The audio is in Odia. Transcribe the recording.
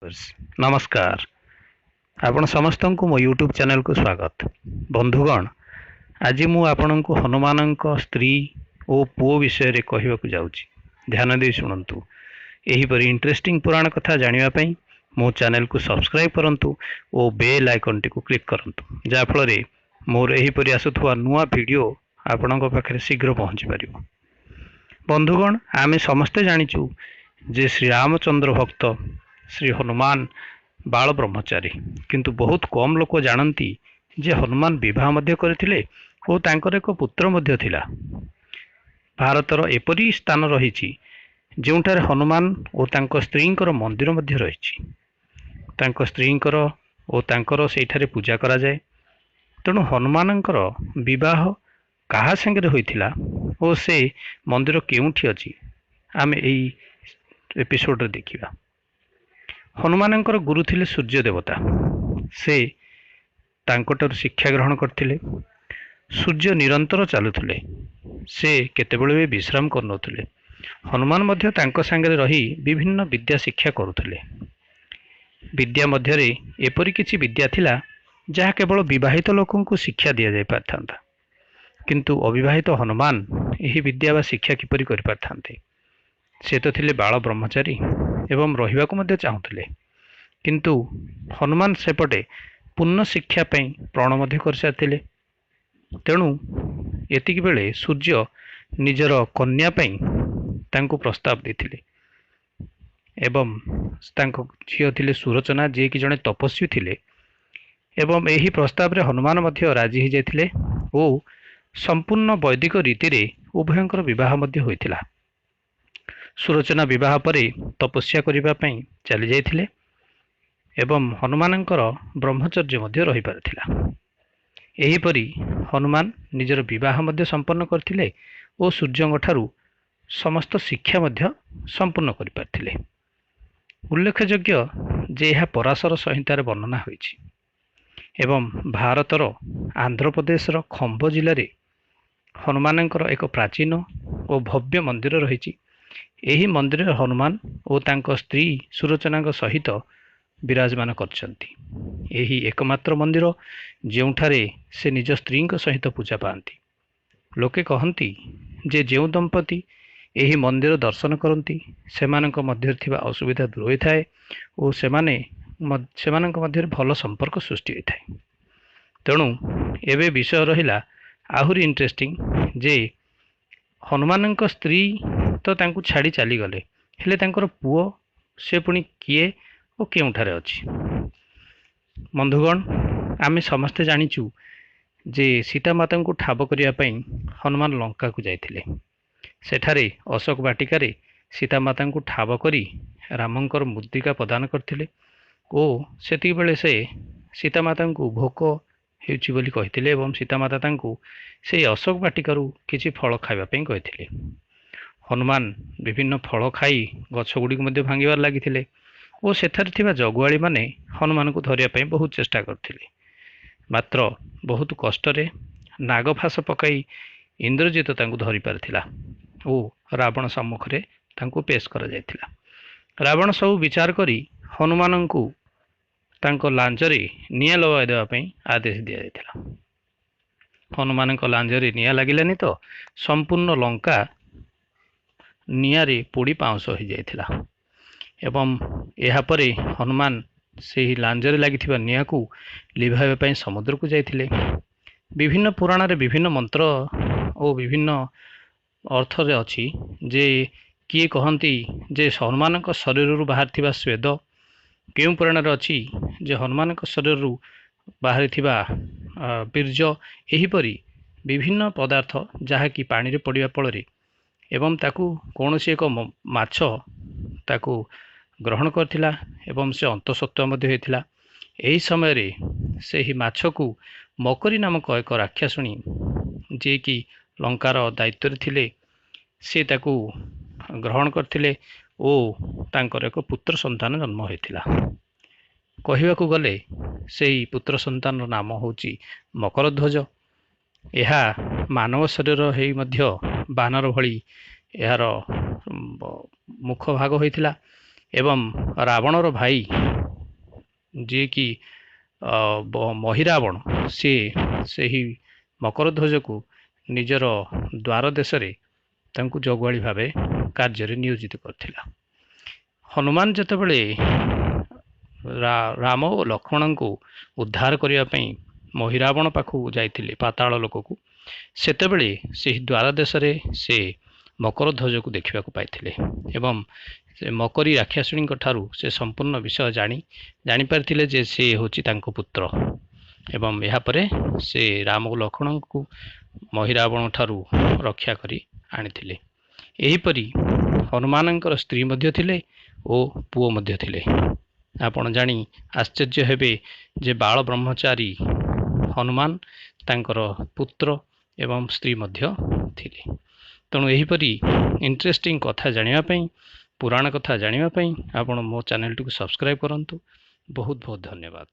ନମସ୍କାର, ଆପଣ ସମସ୍ତଙ୍କୁ ମୋ ୟୁଟ୍ୟୁବ୍ ଚ୍ୟାନେଲକୁ ସ୍ୱାଗତ। ବନ୍ଧୁଗଣ, ଆଜି ମୁଁ ଆପଣଙ୍କୁ ହନୁମାନଙ୍କ ସ୍ତ୍ରୀ ଓ ପୁଅ ବିଷୟରେ କହିବାକୁ ଯାଉଛି। ଧ୍ୟାନ ଦେଇ ଶୁଣନ୍ତୁ। ଏହିପରି ଇଣ୍ଟରେଷ୍ଟିଂ ପୁରାଣ କଥା ଜାଣିବା ପାଇଁ ମୋ ଚ୍ୟାନେଲକୁ ସବସ୍କ୍ରାଇବ୍ କରନ୍ତୁ ଓ ବେଲ୍ ଆଇକନ୍ଟିକୁ କ୍ଲିକ୍ କରନ୍ତୁ, ଯାହାଫଳରେ ମୋର ଏହିପରି ଆସୁଥିବା ନୂଆ ଭିଡ଼ିଓ ଆପଣଙ୍କ ପାଖରେ ଶୀଘ୍ର ପହଞ୍ଚି ପାରିବ। ବନ୍ଧୁଗଣ, ଆମେ ସମସ୍ତେ ଜାଣିଛୁ ଯେ ଶ୍ରୀରାମଚନ୍ଦ୍ର ଭକ୍ତ ଶ୍ରୀ ହନୁମାନ ବାଳ ବ୍ରହ୍ମଚାରୀ, କିନ୍ତୁ ବହୁତ କମ୍ ଲୋକ ଜାଣନ୍ତି ଯେ ହନୁମାନ ବିବାହ ମଧ୍ୟ କରିଥିଲେ ଓ ତାଙ୍କର ଏକ ପୁତ୍ର ମଧ୍ୟ ଥିଲା। ଭାରତର ଏପରି ସ୍ଥାନ ରହିଛି ଯେଉଁଠାରେ ହନୁମାନ ଓ ତାଙ୍କ ସ୍ତ୍ରୀଙ୍କର ମନ୍ଦିର ମଧ୍ୟ ରହିଛି। ତାଙ୍କ ସ୍ତ୍ରୀଙ୍କର ଓ ତାଙ୍କର ସେଇଠାରେ ପୂଜା କରାଯାଏ। ତେଣୁ ହନୁମାନଙ୍କର ବିବାହ କାହା ସାଙ୍ଗରେ ହୋଇଥିଲା ଓ ସେ ମନ୍ଦିର କେଉଁଠି ଅଛି, ଆମେ ଏଇ ଏପିସୋଡ଼ରେ ଦେଖିବା। ହନୁମାନଙ୍କର ଗୁରୁ ଥିଲେ ସୂର୍ଯ୍ୟ ଦେବତା। ସେ ତାଙ୍କଠାରୁ ଶିକ୍ଷା ଗ୍ରହଣ କରିଥିଲେ। ସୂର୍ଯ୍ୟ ନିରନ୍ତର ଚାଲୁଥିଲେ, ସେ କେତେବେଳେ ବି ବିଶ୍ରାମ କରୁନଥିଲେ। ହନୁମାନ ମଧ୍ୟ ତାଙ୍କ ସାଙ୍ଗରେ ରହି ବିଭିନ୍ନ ବିଦ୍ୟା ଶିକ୍ଷା କରୁଥିଲେ। ବିଦ୍ୟା ମଧ୍ୟରେ ଏପରି କିଛି ବିଦ୍ୟା ଥିଲା ଯାହା କେବଳ ବିବାହିତ ଲୋକଙ୍କୁ ଶିକ୍ଷା ଦିଆଯାଇ ପାରିଥାନ୍ତା, କିନ୍ତୁ ଅବିବାହିତ ହନୁମାନ ଏହି ବିଦ୍ୟା ବା ଶିକ୍ଷା କିପରି କରିପାରିଥାନ୍ତେ? ସେ ତ ଥିଲେ ବାଳ ବ୍ରହ୍ମଚାରୀ ଏବଂ ରହିବାକୁ ମଧ୍ୟ ଚାହୁଁଥିଲେ। କିନ୍ତୁ ହନୁମାନ ସେପଟେ ପୂର୍ଣ୍ଣ ଶିକ୍ଷା ପାଇଁ ପ୍ରଣ ମଧ୍ୟ କରିସାରିଥିଲେ। ତେଣୁ ଏତିକି ବେଳେ ସୂର୍ଯ୍ୟ ନିଜର କନ୍ୟା ପାଇଁ ତାଙ୍କୁ ପ୍ରସ୍ତାବ ଦେଇଥିଲେ ଏବଂ ତାଙ୍କ ଝିଅ ଥିଲେ ସୁରଚନା, ଯିଏକି ଜଣେ ତପସ୍ୱୀ ଥିଲେ, ଏବଂ ଏହି ପ୍ରସ୍ତାବରେ ହନୁମାନ ମଧ୍ୟ ରାଜି ହୋଇଯାଇଥିଲେ ଓ ସମ୍ପୂର୍ଣ୍ଣ ବୈଦିକ ରୀତିରେ ଉଭୟଙ୍କର ବିବାହ ମଧ୍ୟ ହୋଇଥିଲା। ସୁରଚନା ବିବାହ ପରେ ତପସ୍ୟା କରିବା ପାଇଁ ଚାଲିଯାଇଥିଲେ ଏବଂ ହନୁମାନଙ୍କର ବ୍ରହ୍ମଚର୍ଯ୍ୟ ମଧ୍ୟ ରହିପାରିଥିଲା। ଏହିପରି ହନୁମାନ ନିଜର ବିବାହ ମଧ୍ୟ ସମ୍ପନ୍ନ କରିଥିଲେ ଓ ସୂର୍ଯ୍ୟଙ୍କ ଠାରୁ ସମସ୍ତ ଶିକ୍ଷା ମଧ୍ୟ ସମ୍ପୂର୍ଣ୍ଣ କରିପାରିଥିଲେ। ଉଲ୍ଲେଖଯୋଗ୍ୟ ଯେ ଏହା ପରାଶର ସଂହିତାରେ ବର୍ଣ୍ଣନା ହୋଇଛି ଏବଂ ଭାରତର ଆନ୍ଧ୍ରପ୍ରଦେଶର ଖମ୍ବ ଜିଲ୍ଲାରେ ହନୁମାନଙ୍କର ଏକ ପ୍ରାଚୀନ ଓ ଭବ୍ୟ ମନ୍ଦିର ରହିଛି। ଏହି ମନ୍ଦିରରେ ହନୁମାନ ଓ ତାଙ୍କ ସ୍ତ୍ରୀ ସୁରଚନାଙ୍କ ସହିତ ବିରାଜମାନ କରିଛନ୍ତି। ଏହି ଏକମାତ୍ର ମନ୍ଦିର ଯେଉଁଠାରେ ସେ ନିଜ ସ୍ତ୍ରୀଙ୍କ ସହିତ ପୂଜା ପାଆନ୍ତି। ଲୋକେ କହନ୍ତି ଯେ ଯେଉଁ ଦମ୍ପତି ଏହି ମନ୍ଦିର ଦର୍ଶନ କରନ୍ତି, ସେମାନଙ୍କ ମଧ୍ୟରେ ଥିବା ଅସୁବିଧା ଦୂର ହୋଇଥାଏ ଓ ସେମାନଙ୍କ ମଧ୍ୟରେ ଭଲ ସମ୍ପର୍କ ସୃଷ୍ଟି ହୋଇଥାଏ। ତେଣୁ ଏବେ ବିଷୟ ରହିଲା ଆହୁରି ଇଣ୍ଟରେଷ୍ଟିଂ ଯେ ହନୁମାନଙ୍କ ସ୍ତ୍ରୀ ତ ତାଙ୍କୁ ଛାଡ଼ି ଚାଲିଗଲେ, ହେଲେ ତାଙ୍କର ପୁଅ ସେ ପୁଣି କିଏ ଓ କେଉଁଠାରେ ଅଛି? ବନ୍ଧୁଗଣ, ଆମେ ସମସ୍ତେ ଜାଣିଛୁ ଯେ ସୀତାମାତାଙ୍କୁ ଠାବ କରିବା ପାଇଁ ହନୁମାନ ଲଙ୍କାକୁ ଯାଇଥିଲେ। ସେଠାରେ ଅଶୋକ ବାଟିକାରେ ସୀତାମାତାଙ୍କୁ ଠାବ କରି ରାମଙ୍କର ମୁଦ୍ରିକା ପ୍ରଦାନ କରିଥିଲେ ଓ ସେତିକିବେଳେ ସେ ସୀତାମାତାଙ୍କୁ ଭୋକ ହେଉଛି ବୋଲି କହିଥିଲେ ଏବଂ ସୀତାମାତା ତାଙ୍କୁ ସେଇ ଅଶୋକ ବାଟିକାରୁ କିଛି ଫଳ ଖାଇବା ପାଇଁ କହିଥିଲେ। ହନୁମାନ ବିଭିନ୍ନ ଫଳ ଖାଇ ଗଛ ଗୁଡ଼ିକୁ ମଧ୍ୟ ଭାଙ୍ଗିବାରେ ଲାଗିଥିଲେ ଓ ସେଠାରେ ଥିବା ଜଗୁଆଳିମାନେ ହନୁମାନଙ୍କୁ ଧରିବା ପାଇଁ ବହୁତ ଚେଷ୍ଟା କରିଥିଲେ। ମାତ୍ର ବହୁତ କଷ୍ଟରେ ନାଗଫାସ ପକାଇ ଇନ୍ଦ୍ରଜିତ ତାଙ୍କୁ ଧରିପାରିଥିଲା ଓ ରାବଣ ସମ୍ମୁଖରେ ତାଙ୍କୁ ପେଶ କରାଯାଇଥିଲା। ରାବଣ ସବୁ ବିଚାର କରି ହନୁମାନଙ୍କୁ ତାଙ୍କ ଲାଞ୍ଜରେ ନିଆଁ ଲଗାଇ ଦେବା ପାଇଁ ଆଦେଶ ଦିଆଯାଇଥିଲା। ହନୁମାନଙ୍କ ଲାଞ୍ଜରେ ନିଆଁ ଲାଗିଲାନି ତ ସମ୍ପୂର୍ଣ୍ଣ ଲଙ୍କା ନିଆଁରେ ପୋଡ଼ି ପାଉଁଶ ହୋଇଯାଇଥିଲା ଏବଂ ଏହାପରେ ହନୁମାନ ସେହି ଲାଞ୍ଜରେ ଲାଗିଥିବା ନିଆଁକୁ ଲିଭାଇବା ପାଇଁ ସମୁଦ୍ରକୁ ଯାଇଥିଲେ। ବିଭିନ୍ନ ପୁରାଣରେ ବିଭିନ୍ନ ମନ୍ତ୍ର ଓ ବିଭିନ୍ନ ଅର୍ଥରେ ଅଛି ଯେ କିଏ କହନ୍ତି ଯେ ହନୁମାନଙ୍କ ଶରୀରରୁ ବାହାରିଥିବା ସ୍ୱେଦ, କେଉଁ ପୁରାଣରେ ଅଛି ଯେ ହନୁମାନଙ୍କ ଶରୀରରୁ ବାହାରିଥିବା ବୀର୍ଯ୍ୟ, ଏହିପରି ବିଭିନ୍ନ ପଦାର୍ଥ ଯାହାକି ପାଣିରେ ପଡ଼ିବା ଫଳରେ ଏବଂ ତାକୁ କୌଣସି ଏକ ମାଛ ତାକୁ ଗ୍ରହଣ କରିଥିଲା ଏବଂ ସେ ଅନ୍ତଃସତ୍ତ୍ୱା ମଧ୍ୟ ହୋଇଥିଲା। ଏହି ସମୟରେ ସେହି ମାଛକୁ ମକରୀ ନାମକ ଏକ ରାକ୍ଷାସୁଣୀ, ଯିଏକି ଲଙ୍କାର ଦାୟିତ୍ୱରେ ଥିଲେ, ସେ ତାକୁ ଗ୍ରହଣ କରିଥିଲେ ଓ ତାଙ୍କର ଏକ ପୁତ୍ର ସନ୍ତାନ ଜନ୍ମ ହୋଇଥିଲା। କହିବାକୁ ଗଲେ ସେହି ପୁତ୍ର ସନ୍ତାନର ନାମ ହେଉଛି ମକରଧ୍ୱଜ। ଏହା ମାନବ ଶରୀର ହେଇ ମଧ୍ୟ ବାନର ଭଳି ଏହାର ମୁଖ ଭାଗ ହୋଇଥିଲା ଏବଂ ରାବଣର ଭାଇ ଯିଏକି ମହିରାବଣ, ସିଏ ସେହି ମକରଧ୍ୱଜକୁ ନିଜର ଦ୍ୱାର ଦେଶରେ ତାଙ୍କୁ ଜଗୁଆଳି ଭାବେ କାର୍ଯ୍ୟରେ ନିୟୋଜିତ କରିଥିଲା। ହନୁମାନ ଯେତେବେଳେ ରାମ ଓ ଲକ୍ଷ୍ମଣଙ୍କୁ ଉଦ୍ଧାର କରିବା ପାଇଁ ମହିରାବଣ ପାଖକୁ ଯାଇଥିଲେ ପାତାଳ ଲୋକକୁ, ସେତେବେଳେ ସେହି ଦ୍ୱାର ଦେଶରେ ସେ ମକରଧ୍ୱଜକୁ ଦେଖିବାକୁ ପାଇଥିଲେ ଏବଂ ସେ ମକରୀ ରାକ୍ଷାସୁଣୀଙ୍କ ଠାରୁ ସେ ସମ୍ପୂର୍ଣ୍ଣ ବିଷୟ ଜାଣିପାରିଥିଲେ ଯେ ସେ ହେଉଛି ତାଙ୍କ ପୁତ୍ର। ଏବଂ ଏହାପରେ ସେ ରାମ ଓ ଲକ୍ଷ୍ମଣଙ୍କୁ ମହିରାବଣ ଠାରୁ ରକ୍ଷା କରି ଆଣିଥିଲେ। ଏହିପରି ହନୁମାନଙ୍କର ସ୍ତ୍ରୀ ମଧ୍ୟ ଥିଲେ ଓ ପୁଅ ମଧ୍ୟ ଥିଲେ। ଆପଣ ଜାଣି ଆଶ୍ଚର୍ଯ୍ୟ ହେବେ ଯେ ବାଳ ବ୍ରହ୍ମଚାରୀ ହନୁମାନ ତାଙ୍କର ପୁତ୍ର ଏବଂ ସ୍ତ୍ରୀ ମଧ୍ୟ ଥିଲେ। ତେଣୁ ଏହିପରି ଇଣ୍ଟରେଷ୍ଟିଂ କଥା ଜାଣିବା ପାଇଁ, ପୁରାଣ କଥା ଜାଣିବା ପାଇଁ ଆପଣ ମୋ ଚ୍ୟାନେଲଟିକୁ ସବସ୍କ୍ରାଇବ୍ କରନ୍ତୁ। ବହୁତ ବହୁତ ଧନ୍ୟବାଦ।